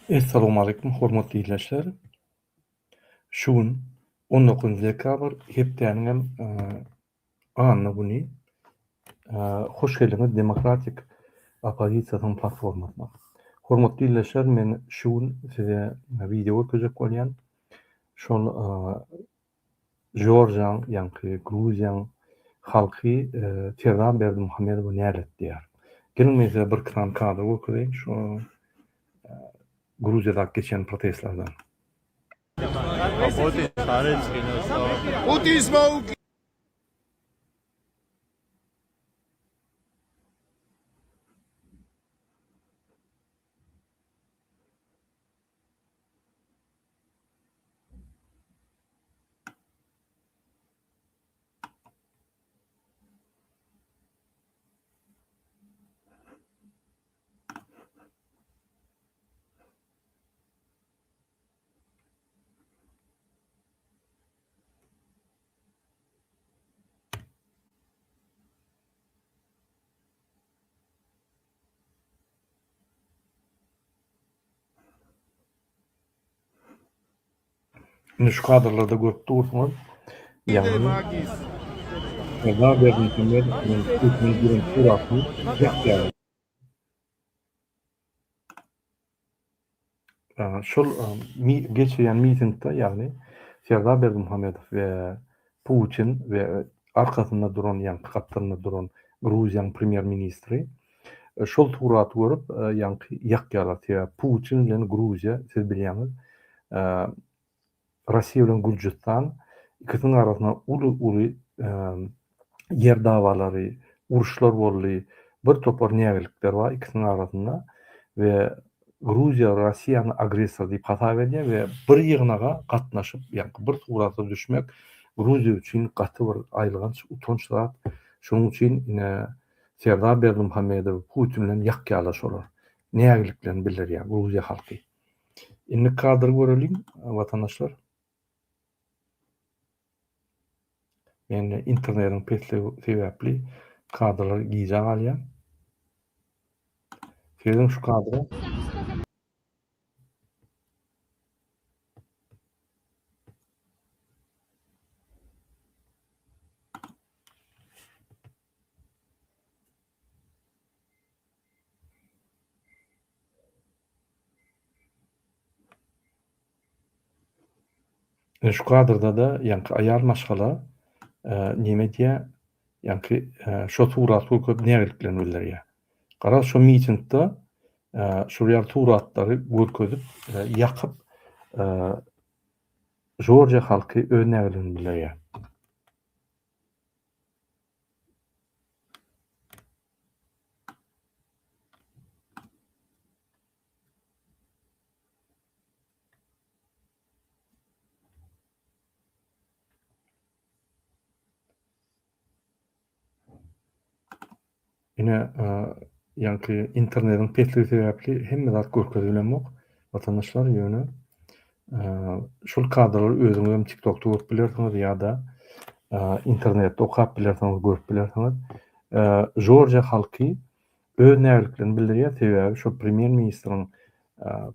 Essalawmaleýkum hormatly ildeşler. Şu gün 19 dekabr hepdäniň hem anna güni. Hoş geldiňiz Demokratik oppozisiýasynyň platformasyna. Hormatly ildeşler men şu gün size wideo görkezjek bolýan. Şol Jorjaň, ýaňky Gruziýaň halky Serdar Berdimuhamedowa näletleýär. Geliň men size birki sany kadr görkezeýin şu Gruziýadaky geçen protestlerden. Indi şu kadrlarda görüp dursuňyz. Ýagny Serdar Berdimuhamedow bilen Putiniň duran suratyny ýakýarlar. Şol geçirýän mitingde, ýagny Serdar Berdimuhamedow we Putin we arkasynda duran, ýaňky gapdalynda duran Gruziýanyň premýer-ministri şol suraty görüp, ýaňky ýakýarlar. Sebäbi Putin bilen Gruziýa, siz bilýäňiz, Russiýa bilen Gürjüstan ikisiniň arasynda uly-uly ýer dawalary, uruşlar boldy, bir topar nägilikler bar ikisiniň arasynda we Gruziýa Russiýany agressor diýip hasap edýär we bir ýygnaga gatnaşyp, ýagny bir surata düşmek Gruziýa üçin gaty bir aýylganç, utanç zat. Şonuň üçin ine Serdar Berdimuhamedow Putin bilen ýakýarlar şolar. Nägiliklerini bildirýär Gruziýa halky. Indi kadry göreliň watandaşlar. Mende internetiň pesligi sebäpli kadrlar gijä galýar. Serediň şu kadra. Ine şu kadrda-da ýaňky aýal maşgala neme edýär, ýaňky şo suraty görkezip nägiliklerini bildirýär. Garaz şo mitingde şol ýaly suratlary görkezip, ýakyp Jorjiýa halky öz nägiligini bildirýär. Ine, ýaňky internetiň pesligi sebäpli hemme zat görkezilenok watandaşlar, ýöne şol kadrlary özüňiz hem TikTokda görüp bilersiňiz ýa-da internetde okap bilersiňiz, görüp bilersiňiz. Jorjiýa halky öz nägiliklerini bildirýär, sebäbi şol premýer-ministriň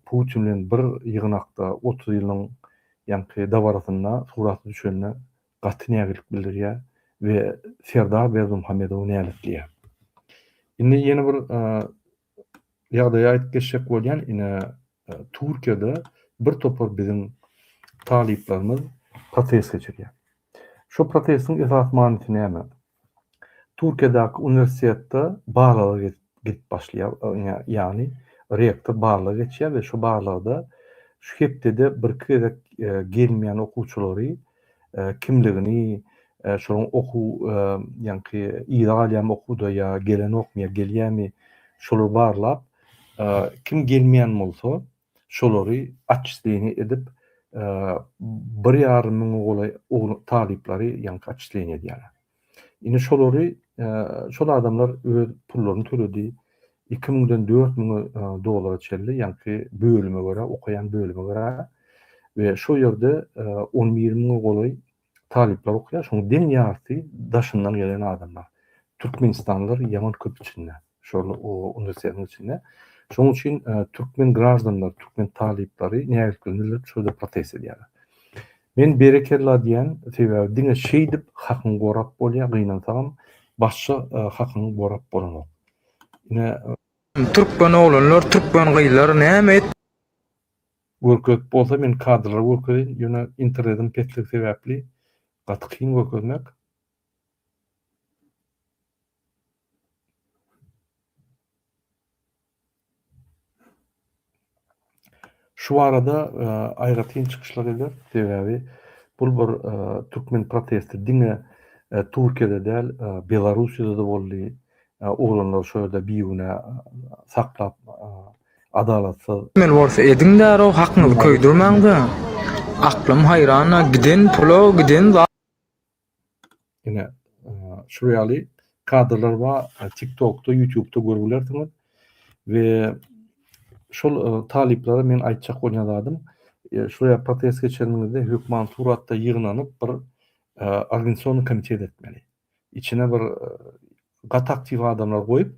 Putin bilen bir ýygnakda 30 ýylyň ýaňky dabarasynda surata düşenine gaty nägilik bildirýär we Serdar Berdimuhamedowy näletleýär. Indi ýene bir ýagdaýy aýdyp geçjek bolýan, ine Türkiýede bir topar biziň talyplarymyz protest geçirýär. Şo protestiň esasy manysy näme? Türkiýedäki uniwersitetde barlaga gidip başlaýar, ýagny rektor barlag geçýär we şo barlagda şu hepdede birki gezek gelmeýän okuwçylary kimligini, şolaryň okuw ýaňky yza galýarmy okuwda ýa gelenokmy ýa gelýärmi şolary barlap, kim gelmeýän bolsa şolary atçisleniýe edip bir ýarym müňe golaý talyplary ýaňky atçisleniýe edýärler. Indi şolary şol adamlar öz pullaryny töledi. Iki müňden dört müňe dollara çenli ýaňky bölüme görä, okaýan bölüme görä we şo ýerde on bir müňe golaý talyplar okaýar. Şonuň deň ýarysy daşyndan gelen adamlar. Türkmenistanlylar ýaman köp içinde. Şol uniwersitetiň içinde. Şonuň üçin türkmen graždanlary, türkmen talyplary nägiliklerini bildirip şol ýerde protest edýärler. Men berekella diýýän, sebäbi diňe şeýdip hakyňy gorap bolýar, gynansagam başga hakyňy gorap bolanok. Ine. Türkmen oglanlar, türkmen gyzlar näme et. Görkezip bolsa men kadrlary görkezeýin, ýöne internetiň pesligi sebäpli gaty kyn görkezmek. Şu barada aýratyn çykyşlar eder, sebäbi bul bir türkmen protesti diňe Türkiýede däl, Belarussiýada-da boldy, oglanlar şo ýerde bigünä saklap adalatsyz. Etmeli bolsa ediň därow hakyňyzy köýdürmäňdä. Aklym haýrana giden pula giden zat. Ine, şular ýaly kadrlar bar, TikTokda, YouTube'da görüp bilersiňiz. We şol talyplara men aýtjak bolýan zadym, şular ýaly protest geçireniňizde hökman suratda ýygnanyp bir organizasion komitet etmeli. Içine bir gaty aktiw adamlar goýup,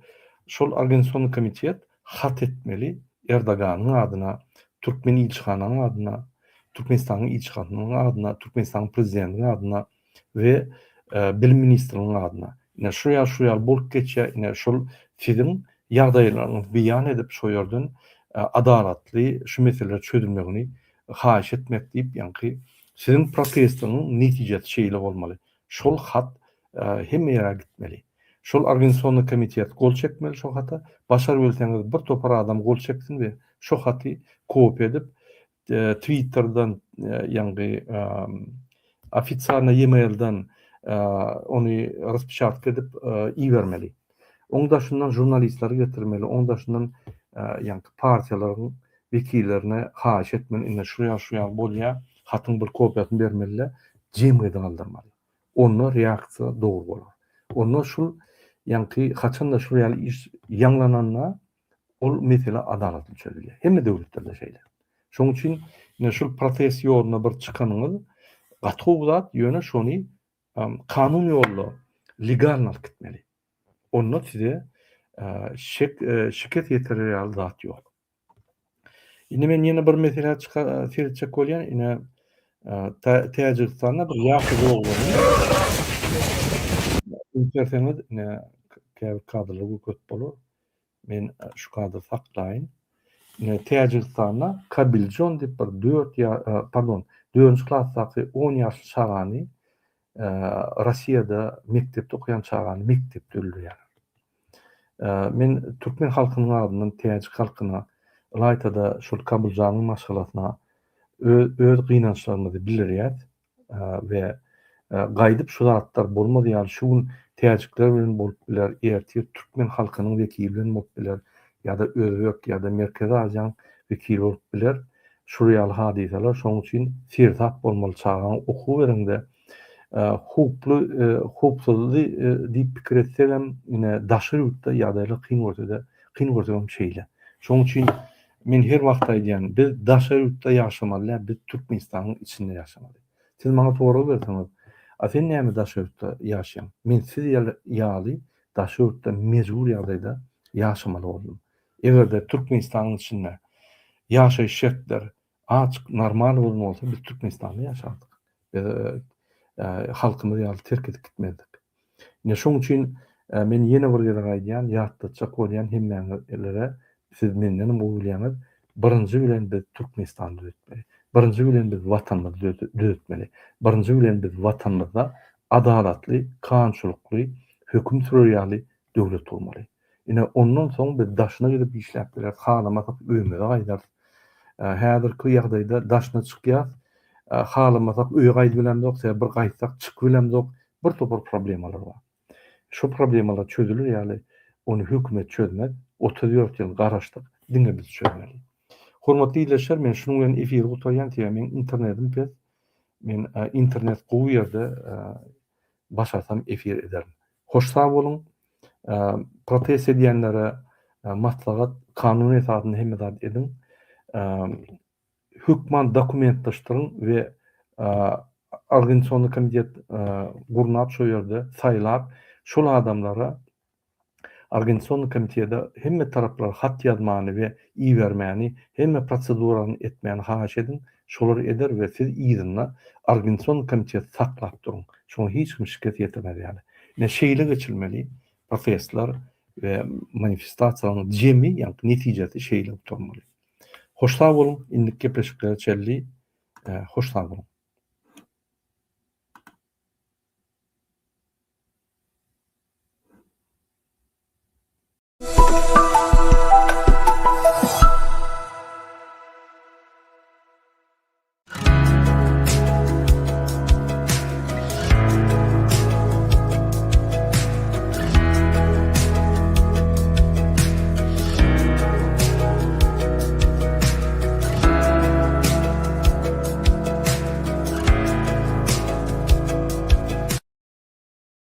şol organizasion komitet hat etmeli Erdoganyň adyna, türkmen ilçihananyň adyna, Türkmenistanyň ilçihanasynyň adyna, Türkmenistanyň prezidentiniň adyna we bilim ministriniň adyna. Ine şu ýaly şu ýaly bolup geçýär, ine şol siziň ýagdaýlaryňyzy beýan edip şo ýerden adalatly şu meseleler çözülmegini haýyş etmek diýip ýaňky siziň protestiňiň netijesi şeýle bolmaly. Şol hat hemme ýere gitmeli. Şol organizasionnyý komitet gol çekmeli şo hata. Başarybilseňiz bir topar adam gol çeksin we şo haty kopiýa edip Twitterden ýaňky ofitsialnyý e-mailden ony raspeçatka edip ibermeli. Oň daşyndan žurnalistleri getirmeli, oň daşyndan ýaňky partiýalaryň wekillerine haýyş etmeli, ine şu ýaly şu ýaly bolýar, hatyň bir kopiýasyny bermeli-de, jemgyýete galdyrmaly. Onda reaksiýa dogry bolar. Onda şul ýaňky haçanda şul ýaly iş ýaňlananda ol mesele adalatly çözülýär. Hemme döwletlerde şeýle. Şonuň üçin ine şul protest ýoluna bir çykanyňyz gaty gowy zat, ýöne şony kanun ýolda legalny alyp gitmeli. Onda size şek şikes ýetirer ýaly zat ýok. Indi men ýene bir meselä seretjek bolýan. Ine Täjigistanda bir ýaşuly oglany üns berseňiz, ine käbir kadrlar görkezip bolar. Men şu kadry saklaýyn. Ine Täjigistanda Kabiljon diýip bir 4 ýa pardon, 4-nji klasdaky 10 ýaşly çagany Russiýada mekdepde okaýan çagany mekdepde öldürýärler. Men türkmen halkynyň adyndan täjik halkyna, ylaýta-da şol Kabuljanyň maşgalasyna öz gynançlarymyzy bildirýäs we gaýdyp şu zatlar bolmaz ýaly şu gün täjikler bilen bolup biler, ertir türkmen halkynyň wekili bilen bolup biler ýa-da özbek ýa-da Merkezi Aziýanyň wekili bolup biler şul ýaly hadysalar şonuň üçin seresap bolmaly çagaňa okuw bereňde howply howpsuzdy diýip pikir etsegem ine daşary ýurtda ýagdaýlar kyn görsede kyn görsegem şeýle. Şonuň üçin men her wagt aýdýan biz daşary ýurtda ýaşamaly däl biz Türkmenistanyň içinde ýaşamaly. Siz maňa sorag berseňiz a sen näme daşary ýurtda ýaşaýaň? Men siz ýaly daşary ýurtda mejbur ýagdaýda ýaşamaly boldum. Egerde Türkmenistanyň içinde ýaşaýyş şertler Açyk normal bolan bolsa biz Türkmenistanda ýaşardyk. Biz halkymyz ýaly terk edip gitmezdik. Ine şoň üçin men ýene bir gezek aýdýan, ýatlatjak bolýan hemmäňizlere, siz mendenem gowy bilýäňiz, birinji bilen biz Türkmenistany düzetmeli. Birinji bilen biz watanymyzy düzetmeli. Birinji bilen biz watanymyzda adalatly, kanunçylykly höküm sürer ýaly döwlet gurmaly. Ine, ondan soň biz daşyna gidip işläp bileris, halamasak öýümize gaýdarys. Häzirki ýagdaýda daşyna çykýas, halamasak öýe gaýdyp bilemzok, sebäbi bir gaýtsak çykyp bilemzok, bir topar problemalar bar. Şo problemalar çözüler ýaly ony hökümet çözmez, 34 ýyl garaşdyk, diňe biz çözmeli. Hormatly ildeşler, men şunuň bilen efiri gutarýan, sebäbi meň internetim pes, men internet gowy ýerde başarsam efir ederin. Hoş sag boluň. Protest edýänlere maslahat, kanun esasynda hemme zat ediň. Hökman dokumentleşdiriň we organizasionny komitet gurnap şo ýerde saýlap şol adamlara. Organizasionnyý komitede hemme taraplara hat ýazmany we ibermäni, hemme prosedurany etmäni haýyş ediň, şolar eder we siz yzynda Organizasionnyý komiteti saklap duruň. Şoňa hiç kim şikes ýetirmez ýaly. Ine şeýle geçilmeli protestler we manifestasiýalaryň jemi, ýagny netijesi şeýle gutarmaly. Hoş sag boluň, indiki gepleşiklere çenli hoş sag boluň.